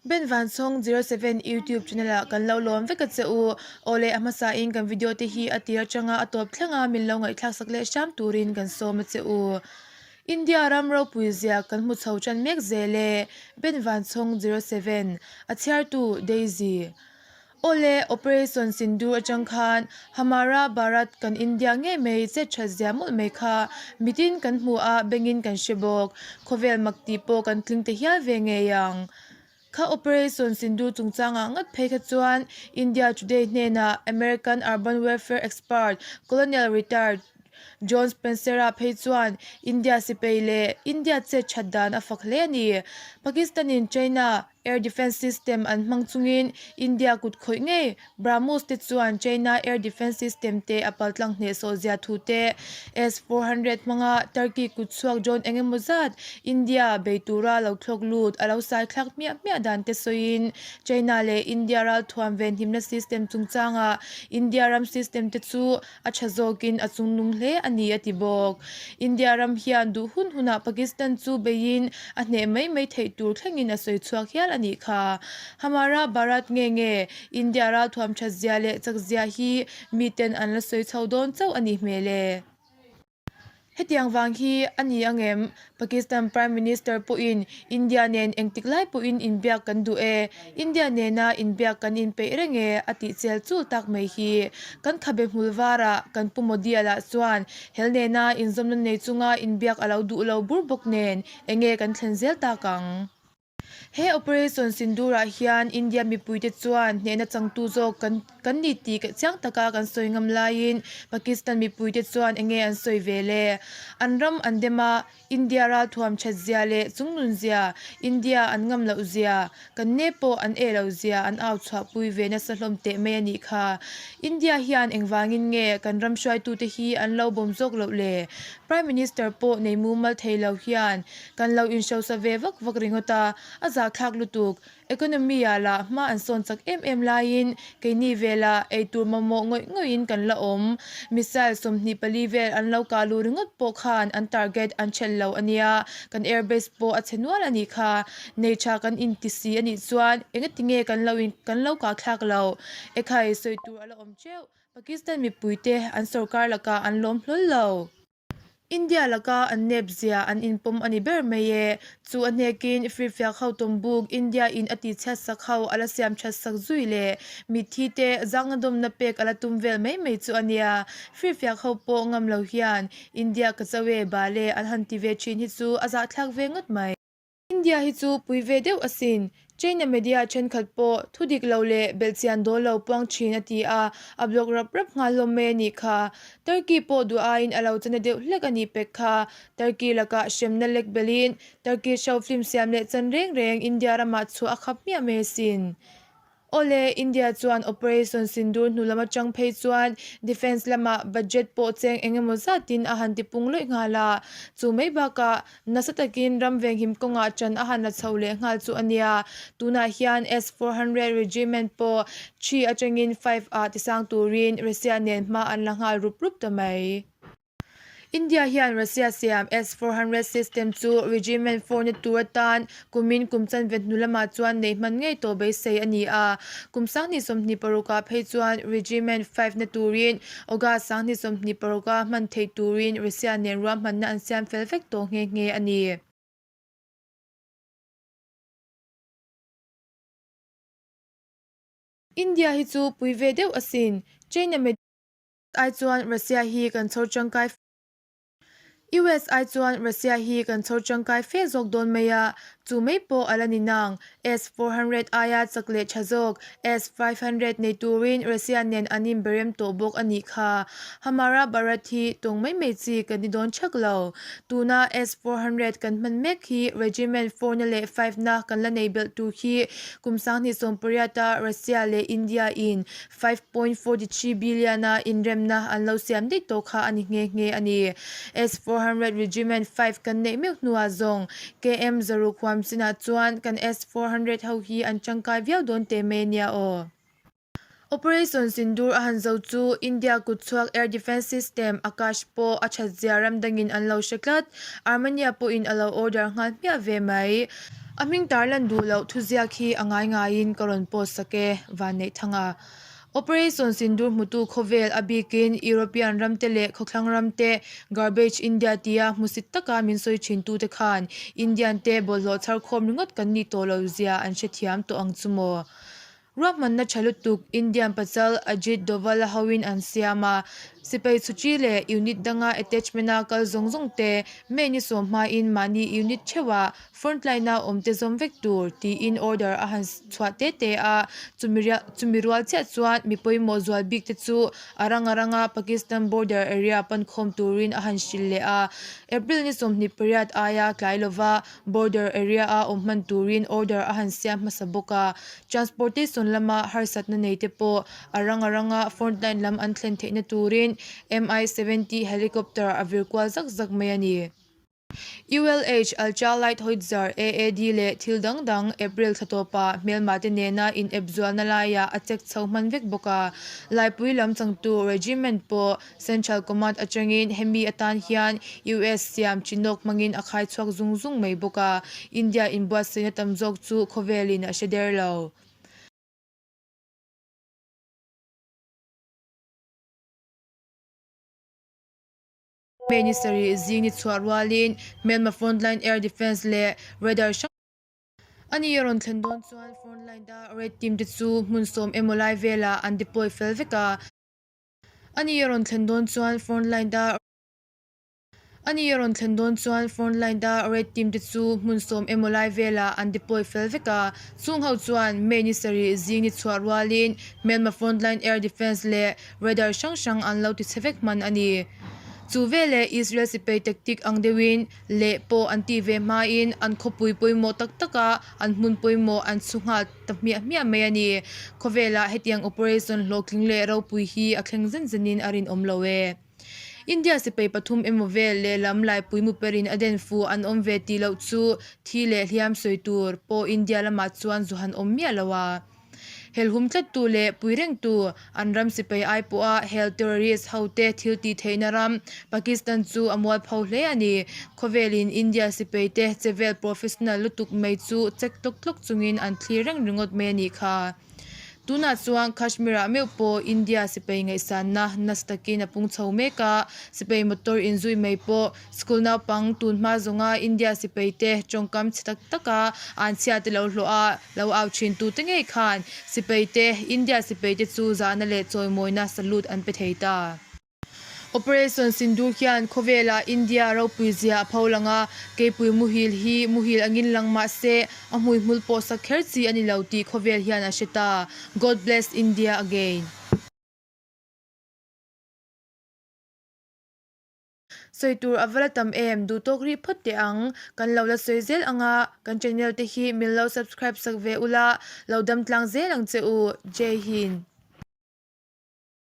Ben Vansawng 07 YouTube channel ah kan lo lawm vek a che u. Awle a hmasa in kan video te hi a tir atanga a tawp thleng a min lo ngaihthlak sak leh hram turin kan sawm a che u. India ram ropui zia kan hmu chho tan mek zel e. Ben Vansawng 07 A chhiartu Daisy. Awle, Operation Sindoor atang khan Hamara Bharat kan India ngei mai chet that zia mawlh mai kha mitin kan hmu a, bengin kan hre bawk. Khawvel mak tih pawh kan tling ta hial ve ngei ang. Kha Operation Sindoor chungchangah ngat phei kha chuan India Today hnenah American Urban Welfare Expert Colonel Retired John Spencer-a phei chuan India sipai leh India chet that dan a fak hle a ni. Pakistan-in China Air Defence System an hmang chungin India kut khawih ngei BrahMos te chuan China Air Defence System te a paltlang hnehsawh zia thu te, S-400 hmanga Turkey kut chhuak drone eng emaw zat India bei tura lo thlawk lut a lo sai thlak hmiah hmiah dan te sawiin China leh India ralthuam venhimna system chungchangah India ram system te chu A tha zawkin a chungnung hle a ni a ti bawk. India ram hian duh hun hunah Pakistan chu beiin a hneh mai mai theih tur thlengin a sawi chhuak hial a nih kha. Hamara Bharat nge nge India ralthuam that zia leh chak zia hi miten an la sawi chho dawn chauh a nih hmel e. Hetiang vang hi a ni angem? Pakistan Prime Minister pawhin India nen engtik lai pawhin inbiak kan duh e, India nena inbiak kan inpeih reng e a tih chel chul tak mai hi. Kan khabe hmul varah kan Pu Modi-a lah chuan hel nena inzawmna nei chunga inbiak a lo duh lo bur bawk nen enge kan thlen zel tak ang? He Operation Sindoor-ah hian India mipuite chuan hnehna changtu zawk kan kan ni tih chiang taka kan sawi ngam laiin Pakistan mipuite chuan enge an sawi ve le? An ram an dem a, India ralthuam that zia leh chungnun zia, India an ngam loh zia, kan ne pawh an eh loh zia an au chhuahpui ve nasa hlawm teh mai a nih kha. India hian engvangin nge kan ram hruaitute hi an lo bawm zawk loh le? Prime Minister pawh nei mumal thei lo hian Kan lo inhrosa ve vak vak ringawt a, a zahthlak lutuk. Economy-ah lah hma an sawn chak em em laiin keini velah eitur mamawh ngawih ngawihin kan la awm. Missile 24 vel an lo kah luh ringawt pawh khan an target an ṭhelh lo a nia, kan airbase pawh a chhe nual a nih kha. Nei ṭha kan inti si a nih chuan engatinge kan lo in kan lo kah thlak loh? Ekhai, sawi tur a la awm ṭeuh. Pakistan mipuite an sorkar lakah an lawm hlawl lo. India laka an nep zia an inpawm a ni ber mai e. Chu a hnekin firfiak ho tawmbuk India in a tihchhiat sak ho a la siam that sak zui leh mitthi te zangna dawmna pek a la tum vel mai mai chu a nia. Firfiak ho pawh ngam lo hian India ka cho e bale an han ti ve thin hi chu a zahthlak ve ngawt mai. India hi chu pui ve deuh asin. China media thenkhat pawh thu dik lo leh belhchian dawl lo puang thin a ti a, a block rap rap nghal hlawm mai a nih kha. Turkey pawh duh aiin a lo chana deuh hlek a nih pek kha. Turkey lakah hremna lek belhin Turkey show film siam leh chan reng reng India ramah chhuah a khap hmiah mai asin. Awle, India chuan Operation Sindoor hnu lam atang phei chuan Defence lamah budget pawh cheng eng emaw zatin a han tipung lawih nghal a. Chu mai bakah nasa takin ram venghim kawngah ṭan a han la chho leh nghal chu a nia. Tunah hian S-400 Regiment pawh three atangin five ah tisang turin Russia nen hma an la nghal rup rup ta mai. India hian Russia siam S-400 system chu Regiment 4 na tur atan kumin kum chanve hnu lamah chuan neih hman ngei tawh beisei a ni a. Kum 2026 ah phei chuan Regiment 5 na turin August 2026 a hman theih turin Russia nen ruahmanna an siam fel vek tawh nghe nghe a ni. India hi chu pui ve deuh asin. China. Ai chuan Russia hi kan chhawr tangkai US ai chuan Russia hi kan chhawr tangkai fe zawk dawn mai a, chu mai pawh a la ni nang. S-400 aia chak leh tha zawk S-500 nei turin Russia nen an inberem tawh bawk a nih kha. Hamara Bharat hi tawng mai mai chi kan ni dawn thak lo. Tuna S-400 kan hman mek hi Regiment 4 na leh 5 na kan la nei belh tur hi kum 2018 a Russia leh India in 5.43 billion-a inremna an lo siam daih tawh kha a ni nghe nghe a ni. S-400 Regiment 5 kan neih meuh hnuah zawng KM zaruk huam chinah chuan kan S-400 ho hi an tangkai viau dawn teh mai a nia aw. Operation Sindoor a han zo chu India kutchhuak Air Defence System Akash pawh a that zia ram dangin an lo hre tlat. Armenia pawhin a lo order nghal hmiah ve mai. A hming tarlan duh loh thuziak hi a ngai ngaiin ka rawn post sak e, Vanneihthanga. Operation Sindoor hmutu khawvel a bikin European ramte leh khawthlang ramte Garbage India tia hmusit taka min sawi thintute khan Indian te bawlhhlawh chhar khawm ringawt kan nih tawh lo zia an hrethiam tawh ang chu maw? Ruahmanna tha lutuk Indian pasal Ajit Doval-a hoin an siam a, sipai chhuchi leh unit danga attachment-a kal zawng zawng te May ni sawm hmain mahni unit theuhah frontline-a awmte zawm vek tur tiin order a han chhuah te te a, chumi rual chiah chuan mi pawimawh zual bik te chu a rang a ranga Pakistan border area pan khawm turin a han hrilh leh a, April ni 28 aia tlai lova Border area-a awm hman turin order a han siam hmasa bawk a, transportation lama harsatna nei te pawh a rang a ranga frontline lam an thlen theihna turin Mi-70 helicopter a vir kual zak zak mai a ni. ULH, Ultra Light Howitzer, AAD leh thil dang dang April thla tawpa hmelma te nena in ep zualna laiah a check chho hman vek bawk a, Laipui lam changtu regiment pawh Central Command atangin hemi atan hian US siam chinawk hmangin a khai chhuak zung zung mai bawk a, India inbuatsaihna tam zawk chu khawvelin a hre der lo. May ni sarih zing ni chhuah rualin hmelma frontline air defence leh radar hrang A ni a rawn thlen dawn chuan frontline a red team te chu hmun sawm emaw lai velah an deploy fel vek a. A ni a rawn thlen dawn chuan front line a A ni a rawn thlen dawn chuan front line a red team te chu hmun sawm emaw lai velah an deploy fel vek a, chung ho chuan May ni sarih zing ni chhuah rualin hmelma front line air defence leh radar hrang hrang an lo ti chhe vek hman a ni. Chu veleh Israel sipai tactic ang deuhin leh pawh an tih ve hmain an khawpui pawimawh tak taka an hmun pawimawh an chhu nghal ta hmiah hmiah mai a ni. Khawvelah hetiang operation hlawhtling leh ropui hi a thleng zen zenin a rinawm lo e. India sipai pathum emaw vel lehlam laipui muperin a den fuh an awm ve tih loh chu thi leh hliam sawi tur pawh India lamah chuan zu han awm miah lo a. Helhum tlattu leh pui rengtu an ram sipai ai pawha hel terrorist hote thil tih theihna ram Pakistan chu a mualpho hle a ni. Khawvelin India sipaite chevel professional lutuk mai chu chek tlawk tlawk chungin an thlir reng ringawt mai a nih kha. Tunah chuan Kashmir-ah meuh pawh India sipai ngaihsanna nasa takin a pung chho mek a, sipai motor inzui mai pawh School naupang tun hma zawnga India sipaite tawngkam chhe tak taka an chhiate lo hlawh a, lo au thin tute ngei khan sipaite, India sipaite chu zahna leh chawimawina salute an pe thei ta. Operation Sindoor hian khawvela India ropui zia a pho lang a, keipui muhil hi muhil angin lang mah se a hmuihmul pawh sak kher chi a ni lo tih khawvel hian a hre ta. God bless India again. Sawi tur a va la tam em? Duh tawk rih phawt teh ang. Kan lo la sawi zel ang a, kan channel te hi min lo subscribe sak ve ula, lo dam tlang zel ang che u. Jai Hind.